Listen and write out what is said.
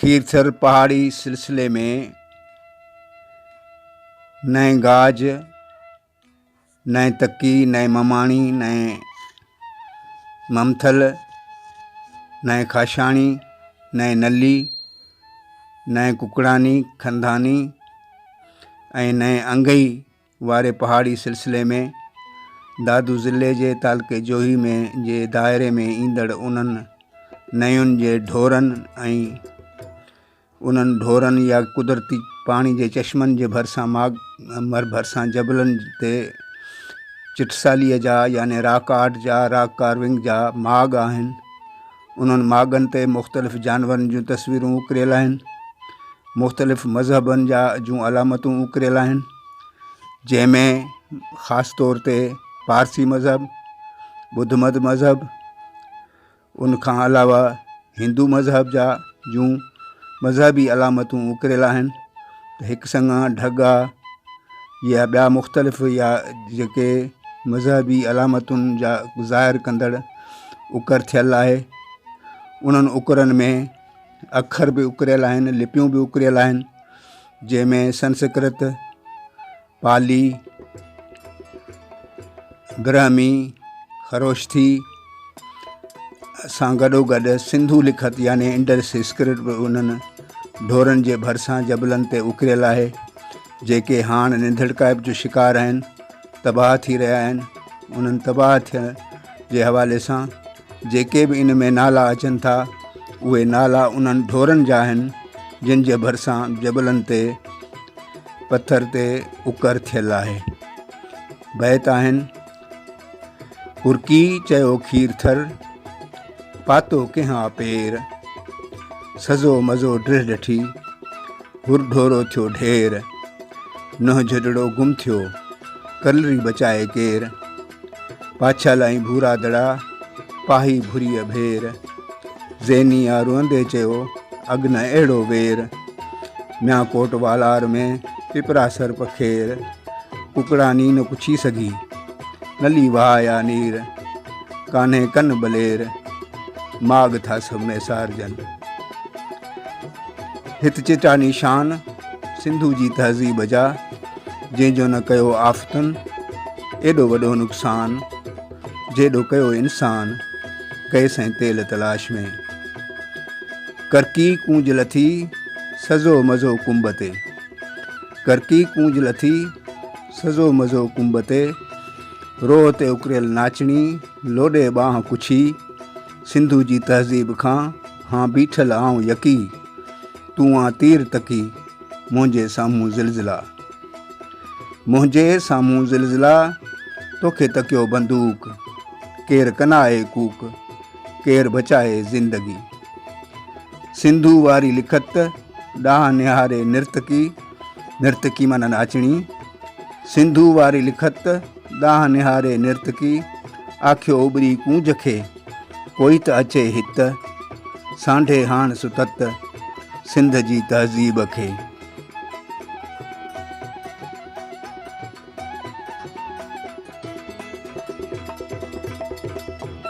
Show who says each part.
Speaker 1: کيرٿر پهاڙي سلسلي ۾ نئين گاج، نئين تڪي، نئين مماڻي، نئين ممٿل، نئين کاشاڻي، نئين نلي، نئين ڪڪڙاني، کنڌاني ۽ نئين انگئي واري پهاڙي سلسلي ۾ دادو ضلعي جي تعلقي جوهي ۾ جي دائري ۾ ايندڙ انهن نئين جي ڍورن ۽ انهن ڍورن يا قدرتي پاڻي جي چشمن جي ڀرسان ماڳ ڀرسان جبلن تي چٽساليء جا يعني راڪ آرٽ جا راڪ ڪارونگ جا ماڳ آهن. انهن ماڳن تي مختلف جانورن جون تصويرون اڪريل آهن. مختلف مذهبن جا جون علامتون اڪريل آهن. جنهن ۾ خاص طور تي پارسي مذهب، ٻڌمت مذهب، ان کان علاوه هندو مذهب جا جون مذهبي علامتون اڪريل آهن ته هڪ سڱا ڍڳا يا ٻيا مختلف يا جيڪي مذهبي علامتن جا ظاهر ڪندڙ اڪر ٿيل آهي انهن اڪرن ۾ اکر به اڪريل آهن لپيون به اڪريل آهن جنهن ۾ سنسڪرت پالي، برهمي، خروشٿي سان گڏوگڏ سنڌو لکت يعني انڊس اسڪرپٽ به انهن ڍورن جي ڀرسان جبلن تي اڪريل آهي، جيڪي هاڻ ننڌڻڪائپ جو شڪار آهن، تباهه ٿي رهيا آهن. انهن تباهه ٿيڻ جي حوالي سان جيڪي به ان ۾ نالا اچن ٿا، اهي نالا انهن ڍورن جا آهن، جن جي ڀرسان جبلن تي پٿر تي اڪر ٿيل آهي. بيت آهن، ڪرڪي چيو کير ٿر، پاتو ڪنهن آ پير، سزو مزو ڊرهه ڏٺي، هر ڍورو ٿيو ڍير، ننهن جهڏڙو گم ٿيو، ڪلري بچائي ڪير، پاڇل ۽ ڀورا دڙا، پاهي ڀوريء ڀير. زيني آ روئندي چيو، اڳ نه اهڙو وير. ميان ڪوٽ والار ۾، پپرا سر پکير. ڪڪڙاني نه ڪڇي سگهي، نلي وهايا نير. ڪانهي ڪن بلير، ماڳ ٿا سڀ ميسارجن. هت چٽا نشان، سنڌو جي تهذيب جا، جنهن جو نه ڪيو آفتن، ايڏو وڏو نقصان. جيڏو ڪيو انسان، گئس ۽ تيل تلاش ۾. ڪرڪي ڪونج لٿي، سزو مزو ڪنب تي. ڪرڪي ڪونج لٿي، سزو مزو ڪنب تي. روهه تي اڪريل ناچڻي، لوڏي ٻانهن ڪڇي. سنڌو جي تهذيب کان، هان بيٺل آئون يڪي. تون آن تير تڪي، منهنجي سامهون زلزلا. منهنجي سامهون زلزلا، توکي تڪيو بندوق، ڪير ڪنائي ڪوڪ، ڪير بچائي زندگي. سنڌو واري لکت، ڏانهن نهاري نرتڪي، نرتڪي معنيٰ ناچڻي، سنڌو واري لکت، ڏانهن نهاري نرتڪي، آکيو اٻري ڪونج کي، ڪوئي ته اچي هت، سانڍي هاڻ ستت، سنڌ جي تهذيب کي.